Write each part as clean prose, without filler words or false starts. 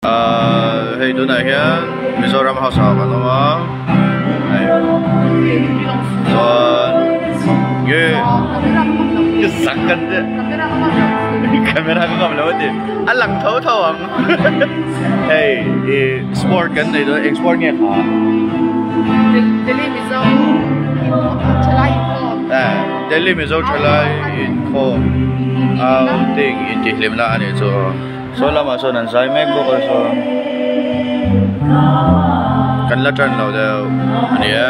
Ahh hei tunah hian Mizoram house ah kan awm a hei chuan nge sak kan camera ka ngam lo a ti a lang tho tho ang hei ih sport kan nei dawn eng sport nge kha Delhi Mizo thalai inkhawm Delhi Mizo thalai inkhawm outing intihhlimna a nih chu aw. Saw lamah sawn an zai mek bawk a saw kan la tan lo deuh a ni e.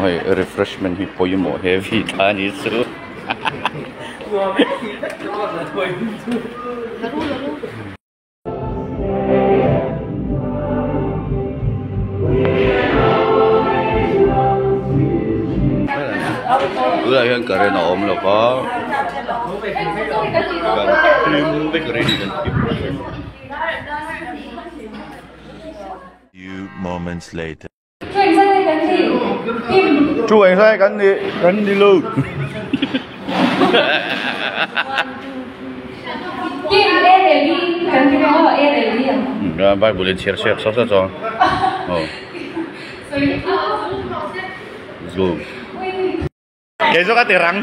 Hei refreshment hi pawimawh heavy ta a ni chu. Tunah hian current a awm lo va kan hlim vek rei kan thim vek. Few moments later. Chu eng sai kan ni kan ni lo. Bible in chhiar chhiar sawt sawt chuan aw let's go. Kei zawk a ti rang.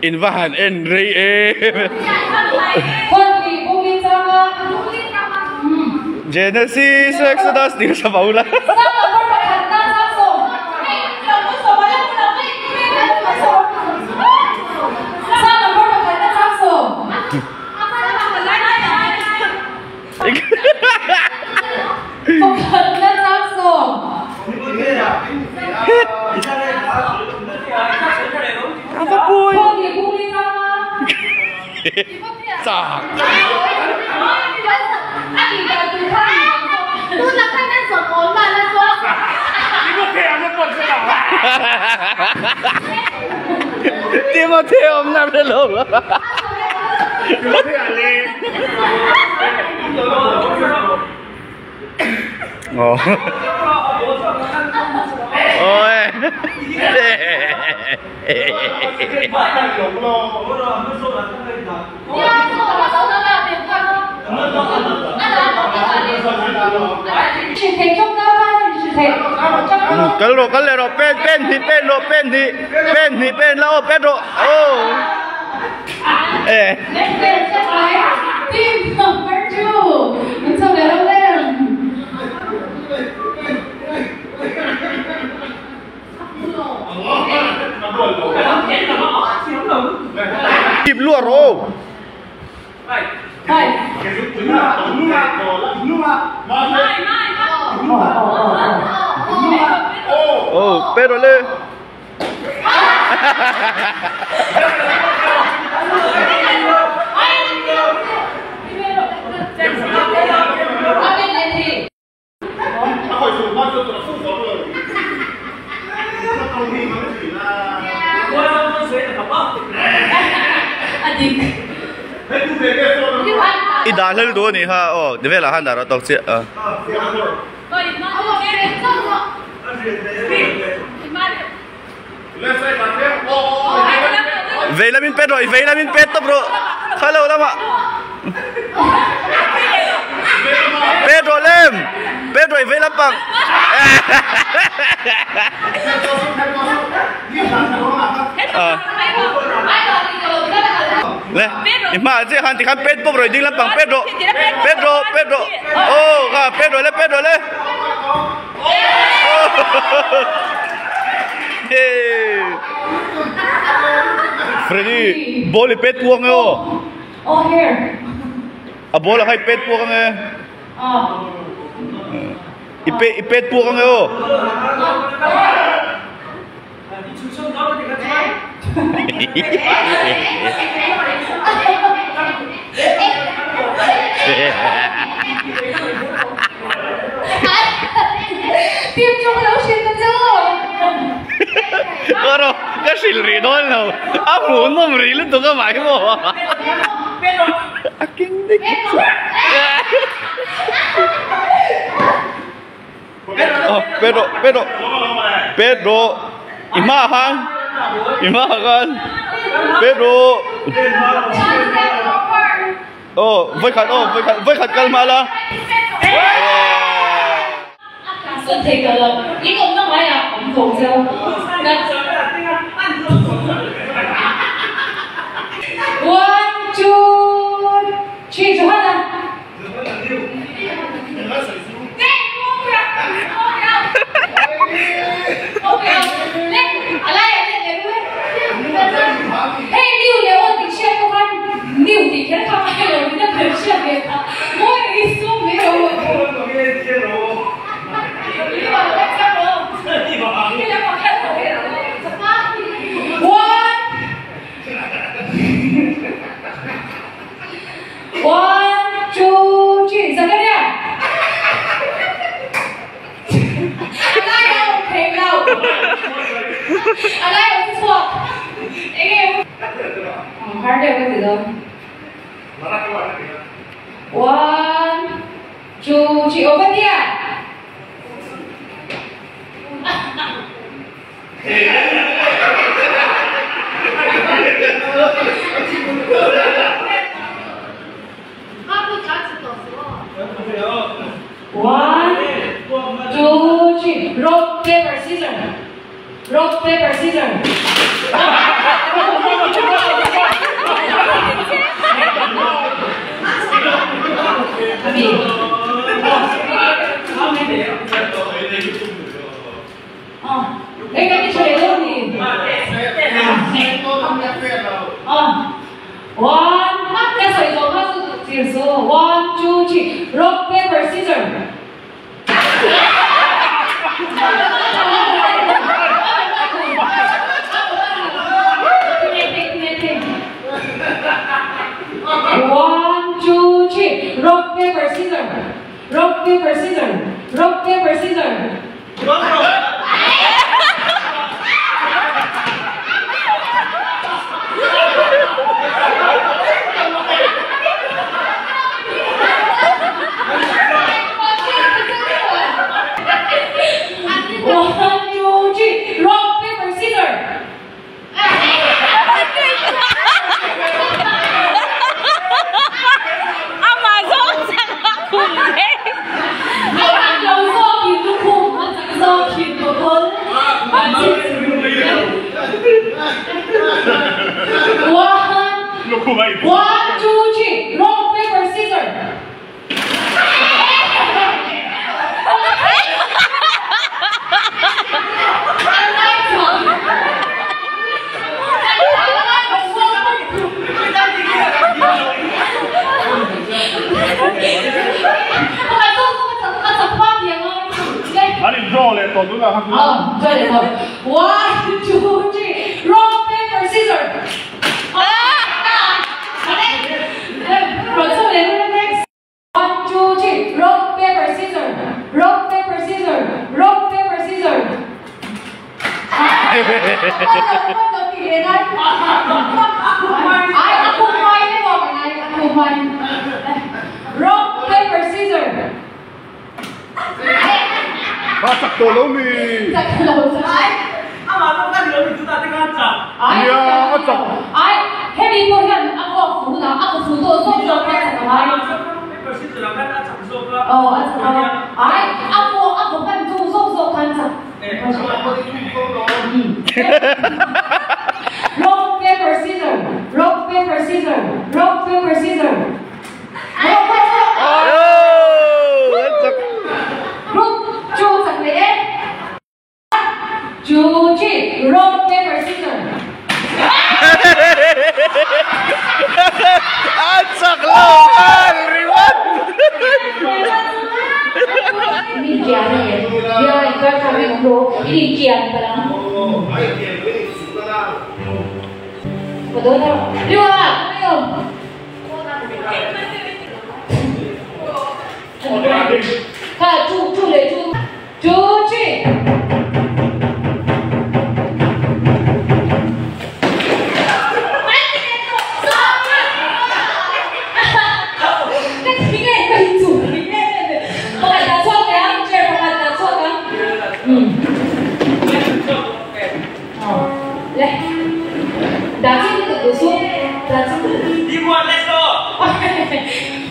In va han en rei em. Genesis Exodus tih kha sa ula. Chak. Timothy awm na hre lo. Aw. Ôi. Kal rawh kal leh rawh pen pen hnih pen rawh pen hnih pen hnih pen la aw pen rawh aw eh. Kịp lụa rồi. Ồ, bê rồi lên. I dah hlel duh a nih kha aw ti velah khan dah rawh tawk chiah a. Vei lamin pet rawh i vei lamin pet tawp rawh kha lo lamah pet rawh lem pet rawh i vei lampang le i hmaah chiah khan tikhan pet pawp rawh i ding lampang pet rawh pet rawh pet rawh aw kha pet rawh le pet rawh le. Freddy ball i pet puak nge aw a ball a kha i pet puak ange i pet i pet puak ange aw. Aro ka hrilh rih dawn lo a hmuh nawm rih lutuk a mai maw a keng dik aw pe rawh pe rawh pe rawh i hma khan i hma khan pe rawh aw vawikhat aw vawikhat vawikhat kal hma la. One, two, three, over here. One, two, three. Rock, paper, scissors. Rock, paper, scissors. One, two, three. Rock, paper, scissors. One, two, three. Rock, paper, scissors. Rock, paper, scissors. Rock, paper, scissors. One, two, three. Rock, paper, scissors. One, two, three. Rock, paper, scissors. One, two, three. Rock, paper, scissors. One, two, three. Rock, paper, scissors. Rock, paper, scissors. Rock, paper, scissors. Rock, paper, scissors. Rock, paper, scissors. Rock, paper, scissors. Rock, paper, scissors. Two, three. Rock, paper, scissors. 六啊，没有。看，住住嘞住，出去。 Let's go. 1, 2, 3.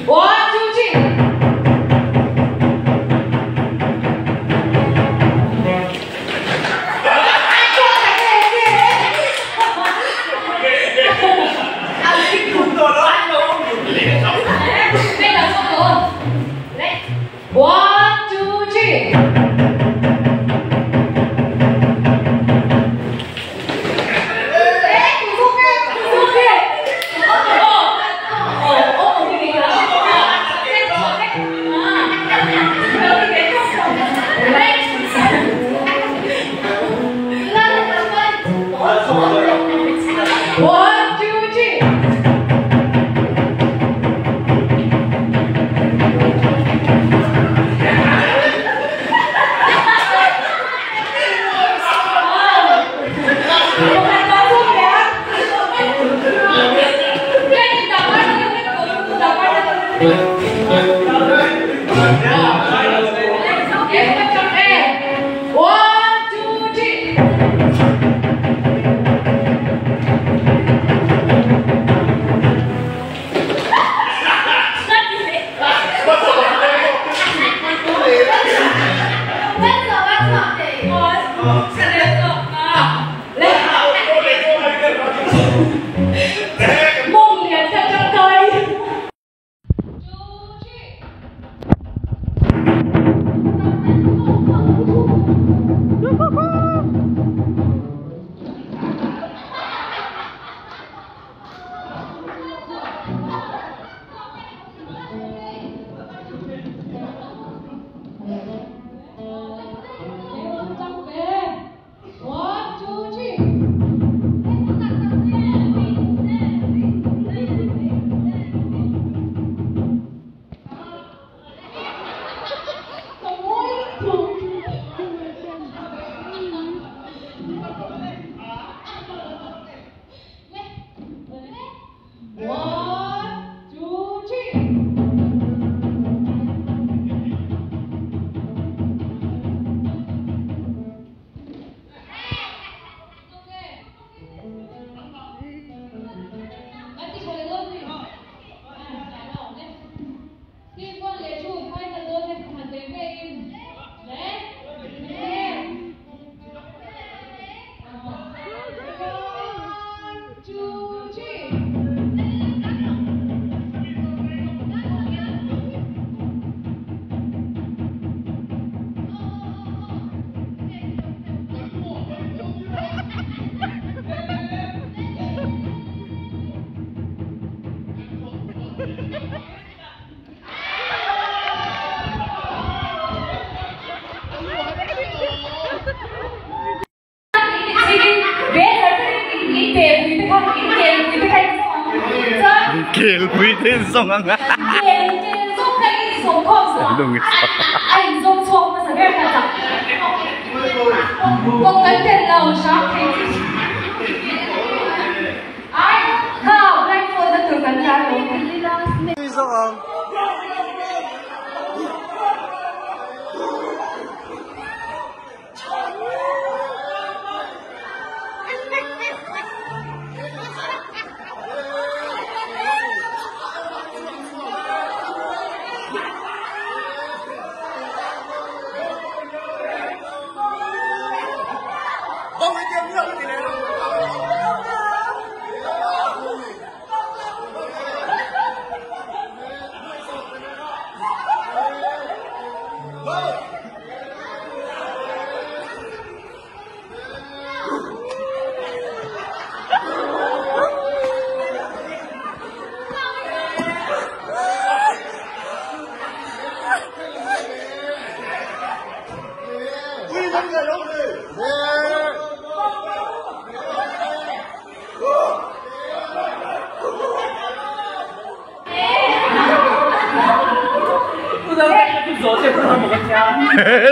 1, 2, 3. 1, 2, 3. 1, 2, 3. 1, 2, 3. 1, 2, 3. 1, 2, 3. Kel pui tên song ang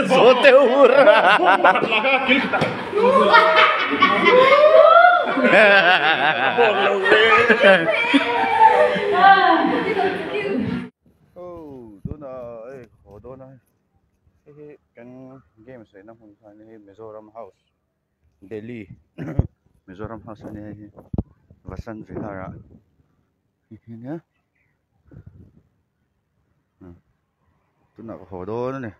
Zawhte hur Oh tunah hei haw dawn a hei hi kan game sawi na hmun kha hei Mizoram house Delhi Mizoram house a nia hei hi Vasant Vihar ah hei hi nia. Tunah ka haw dawn a ni.